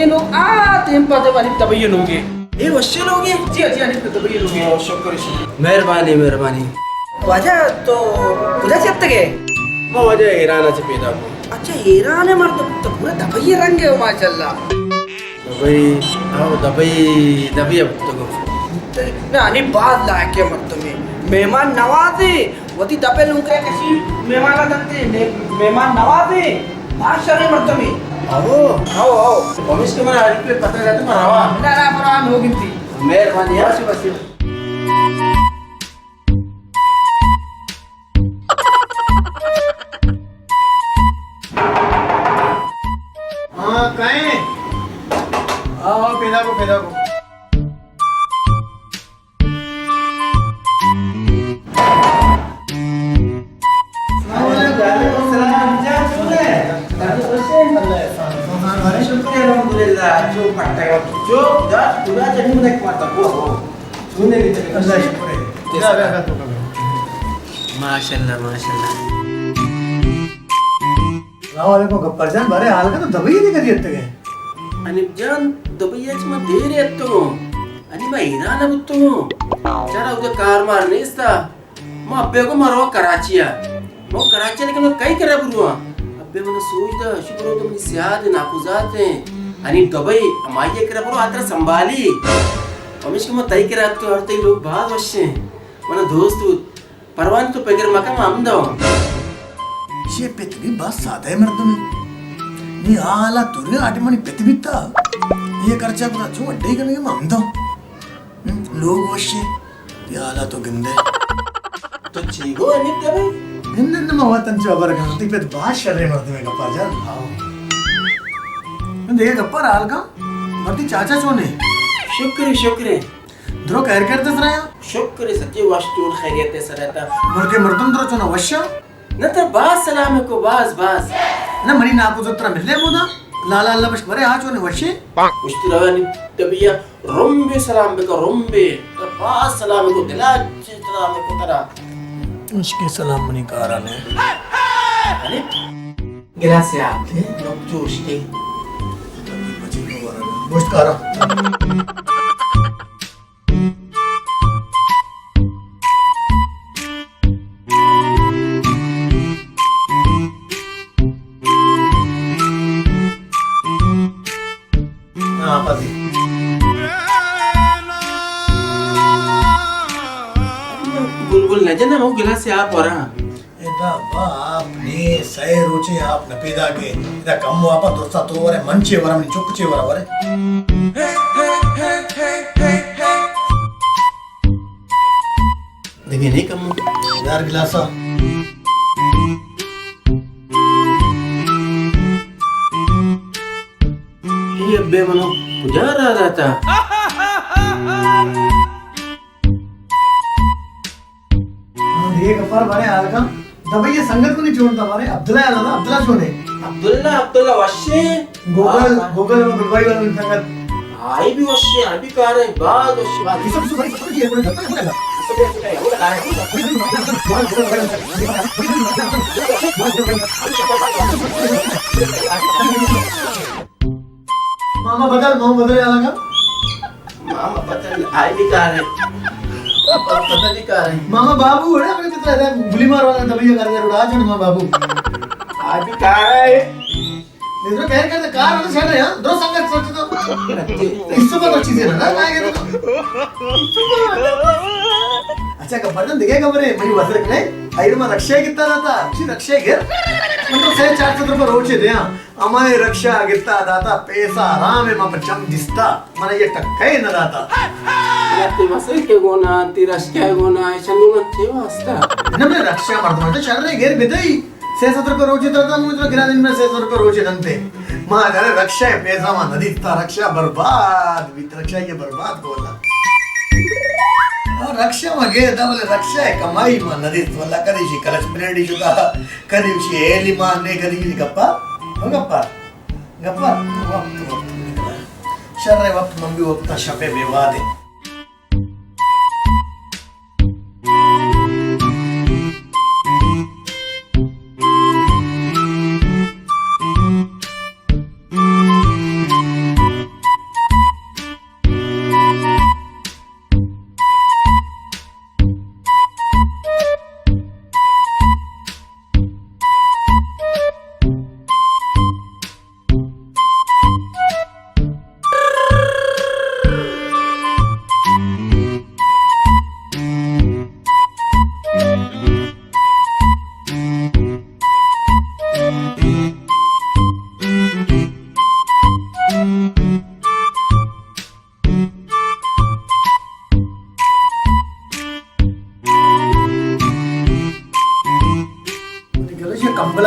لوگ آ دیم پہ دیم حنیف دبئی لوگے۔ اے وشے لوگے؟ جی، جی، حنیف دبئی لوگے۔ او، شکر، شکر۔ مہربانی، مہربانی۔ واجہ، تو کجا چہ اتکگے؟ ما واجہ ایران چہ پیدا کو۔ اچھا، ایران مردم، تو پورا دبئی رنگ ہے، ماشاءاللہ۔ دبئی، ہاں، دبئی، دبئی ءَ بوتگو۔ نہ، نی باز لائق ہے مردمے۔ مہمان نوازے، وتی دپ ءِ لنکر ءَ کشی، مہمان ءَ دنتے، مہ-، مہمان نوازے، باز شریں مردمے۔ او، او، او۔ پمیشکا من حنیف ءِ پتہ دات، من رواں۔ نہ، نہ، پرواہ نہ، ہو گنتی۔ مہربانی، ہاں۔ بس، بس۔ ہاں، کئے؟ آؤ، آؤ، پیدا کو، پیدا کو۔ السلام علیکم۔ وعلیکم السلام۔ جان چون ہے؟ اللہ احسان۔ شکر الحمدللہ۔ جو پٹا جو دا خدا جنم نے کماتا کو۔ چون ہے؟ اللہ شکر ہے۔ ماشاءاللہ، ماشاءاللہ۔ السلام علیکم گپر جان، بارے حال کا تو دبئی ءَ کدی اتکگے؟ حنیف جان، دبئی ءَ چہ ما دیر اتکگوں۔ انی ما ایران ءَ بوتگوں۔ چرا اودا کار مار نیستا۔ ما ابے گو ما رو کراچی ءَ۔ ما کراچی ءَ لیکن ما کئی کرا برواں؟ ابے من سوچ دا، شو برو تو منی سیاد ناکوزات ہیں۔ انی دبئی، ہمائی کرا برو آترا سنبھالی۔ ہمیش کہ ما تئی کرا اتکگوں، اور تئی لوگ باز وش ہیں۔ من دوست بوت۔ پروان تو پگر مکن، ما ہمدا اوں۔ شے پت بھی بس سادہ مردمے۔ نی حالا توری آٹی منی پت بیتا۔ یہ کرچا کتا چو اڈے کنے ما ہمدا اوں۔ ہم، لوگ وشے۔ یہ حالا تو گندے۔ تو چی گو انیت بھائی؟ گندے نہ ما وطن چو خبر کن۔ تی پت باز شرے مردمے گپا جان۔ ہاں۔ دیگہ گپا حال کا۔ مرتی چاچا چونے؟ شکر، شکر۔ درو خیر کرتے سرا یا؟ شکر سچے وش تو خیریت سرا تا۔ ملک مردم درو چونا وشا؟ نہ تر باز سلام کو باز باز۔ نہ منی ناکو تو ترا ملے مودا؟ لالا اللہ بش برے آ چونے وشے؟ اشترانی طبیعت رمبے سلام بکا رمبے۔ تر باز سلام کو دلا چے سلام کو ترا۔ عشق سلام منی کارا نے۔ ارے گلاس آپ دے، لوگ جوش کے۔ گوشت کارا۔ ہاں، پتی۔ گل گل نہ جنم، وہ گلاس آپ ورا۔ ادا با آپ نے سئے روچے آپ نہ پیدا کے۔ ادا کم واپا درستا تو ورے، من چے ورا، منی چک چے ورا ورے۔ دگہ نے کم یار گلاسا۔ اے ابے منو کجا را داتا؟ ہاں، دیگہ گپار بارے حال کا۔ دبئی ءِ سنگت منی چون تا بارے؟ عبداللہ یاد آتا، عبداللہ چون ہے؟ عبداللہ، عبداللہ وشے۔ گوگل، ہاں، ہاں۔ گوگل میں دبئی والا منی سنگت۔ آئی بھی وشے، آئی بھی کار ہے، باز وشے، باز۔ کسب، کسب، کسب، کسب، کسب، کسب۔ ماما بدل، ماما بدل آ لگا۔ ماما بدل، آئی بھی کار ہے۔ پاپا بدل بھی کار ہے۔ ماما بابو ہے، اپنے کتنا ہے، گلی مار والا دبئی کر دے، روڈا، آج ماما بابو۔ آئی بھی کار ہے۔ ادھر کہہ کر دے، کار ہے، سر ہے، ہاں؟ درو سنگت سوچ تو۔ اس سے بڑا چیز ہے نا، کہا گیا تو۔ اچھا، کا پردن دیکھے، کا بنے، بھائی، وزرک نہیں؟ آئیر ما رکشے کتا رہتا، اچھی رکشے گھر۔ من تو سہ چار سو روپے روچے دے، ہاں۔ ہمائے رکشہ گتا داتا، پیسہ حرام ہے، ما پہ چم دستا، من یہ ٹکے نہ داتا۔ تی مسئلہ کے گونا، تی رکشہ کے گونا، ایشن گونا چے واسطہ؟ نہ، میں رکشہ مردم تو شر رہے گھر بدئی۔ سہ سد روپے روچے داتا، مجھے تو گرا دن میں سہ سد روپے روچے دنتے۔ ما جانے رکشہ پیسہ ما ندیتا، رکشہ برباد بیت، رکشہ یہ برباد کو اللہ۔ اور رکشہ ما گئے تھا، بولے رکشہ ہے کمائی ما ندیت، واللہ کدی شی کلچ پلیٹ ہی شتا۔ کدی وشی ہیلی مان نے، کدی وشی گپا، ہو گپا، گپا، وقت، وقت نکلا۔ شر وقت من بھی وقتا شپے بے وادے۔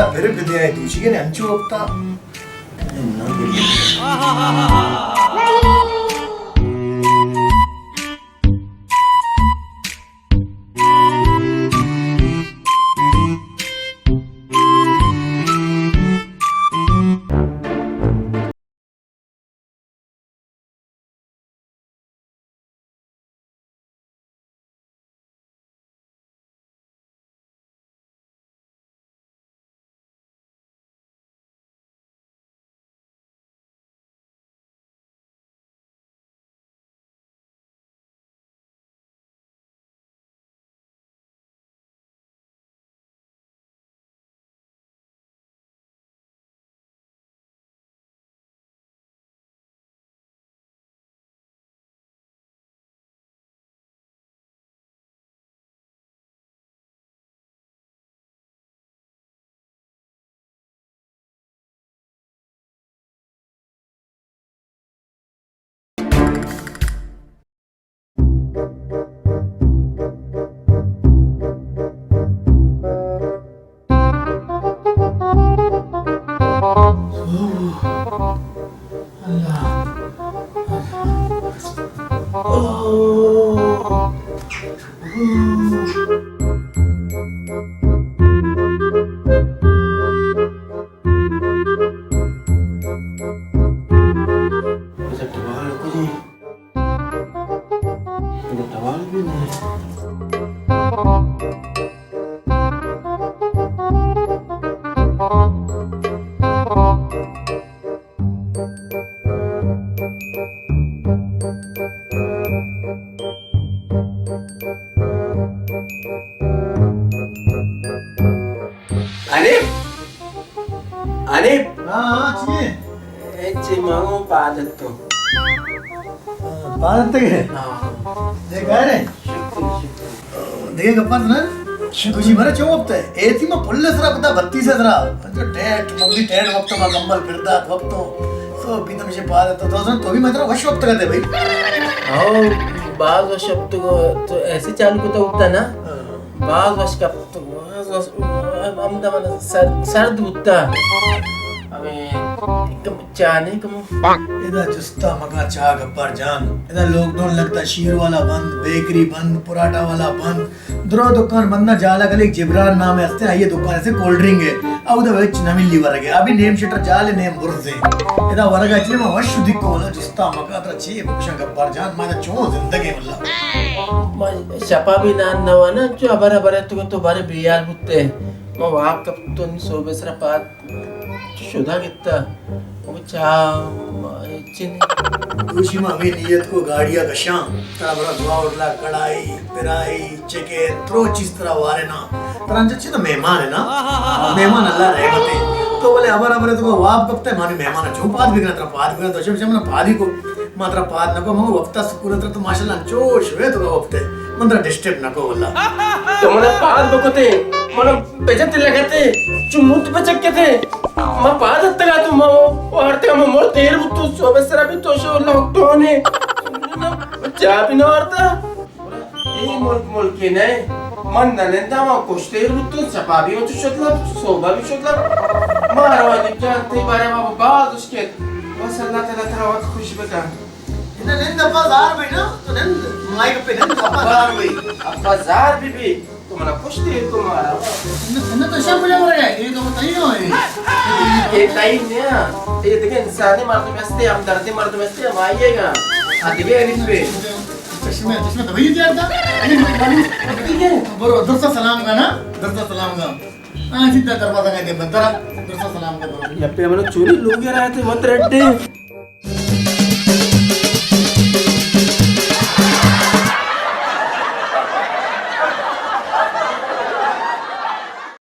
پھر بدے آئے دوشی کے نے انچو وقتا۔ اچھا، ٹوال کجا؟ ادا ٹوال بھی نہیں۔ حنیف! حنیف! ہاں، ہاں، چی اے؟ اے چی مانگو پاد اتو۔ پاد اتگے؟ ہاں۔ دیکھ آئے رے؟ شکر، شکر۔ دیکھ گپت نا؟ شکر۔ خوشی مرے چون وقت ہے؟ اے تھی ما پل سرا پتا بتیس سرا۔ جو ٹیٹ، مبی ٹیٹ وقت ما کمبل پھر دات وقت تو۔ سو بیدم شے پاد اتو۔ تو سن تو بھی مطلب وش وقت کا دے بھائی۔ ہاں، باز وش وقت کو تو ایسے چالو کو تو اٹھتا نا۔ ہاں۔ باز وش کپت، باز وش، ہم، ہمدا من سر-، سرد بوتا۔ ہمیں کم چاہ نہیں کم۔ ادا جستا مگا چاہ گبر جان۔ ادا لاک ڈاؤن لگتا، شیر والا بند، بیکری بند، پراٹھا والا بند۔ درو دکان بند نہ، جالا گلی جبران نام ہے ہستے، آئیے دکان سے کولڈ ڈرنک ہے۔ او دا وچ نہ ملی ورگے۔ ابھی نیم شٹر جال ہے، نیم برز ہے۔ ادا ورگا چلے ما وش دیکھو والا جستا مگا ترا چی بکشاں گبر جان، ما ادا چون زندگی واللہ۔ ما شپا بھی نان نہ وانا، چو ابر ابر تو، تو بارے بیال بوتے۔ ما واب کپتو نی صوبے سرا پاد، چو شدا گتا۔ او چا، ما چن۔ دوشی ما ہمیں نیت کو گاڑیا کشاں، ترا برا دعا اٹلا کڑائی، پرائی، چکے، ترو چیز ترا وارے نا۔ ترا انچا چی تو مہمان ہے نا؟ مہمان اللہ رحمت ہے۔ تو بولے ابر ابر تو واب کپتے، مانی مہمان چون پاد بگنا، ترا پاد بگنا، تو شب شب منا پادی کو۔ ما ترا پاد نکو، مگو وقتا سکون ترا تو ماشاءاللہ انچو شوے تو وقت ہے۔ من ترا ڈسٹرب نکو واللہ۔ تو منا پاد بکتے، منا بجت لگتے، چو موت بچکتے۔ ما پاد اتگا تو ما وارتگا، ما مر دیر بوت تو صوبے سرا بھی تو شو لاک ڈاؤن ہے۔ چا بھی نہ وارتا۔ اے ملک ملکے نئے۔ من نہ نندا، ما کشتیر بوتوں، شپا بھی انچو شتلا، صوبا بھی شتلا۔ ما روانی جان تئی بارے ما باز اشکت۔ بس اللہ تعالی ترا وت خوش بکن۔ نہ نند ابا زار بھئی نا، تو نند، مائی گپے نند ابا زار بھئی۔ ابا زار بی بی، تو منا کشتیر کو مارا۔ نہ، نہ تو شپ جا مرے، یہ تو تئی ہو ہے۔ یہ تئی نیا، یہ دیگه انسانی مردم ہستے، ہمدردی مردم ہستے، ہم آئیے گا۔ ہاں، دیگه انیس پہ۔ چشمہ، چشمہ تو وہی تیار تھا۔ ٹھیک ہے۔ برو، درست سلام کا نا، درست سلام کا۔ ہاں، سیدھا دروازہ کا دے، بندرا، درست سلام کا برو۔ یا پہ ہمارا چوری لوگ یار آئے تھے، مت رڈے۔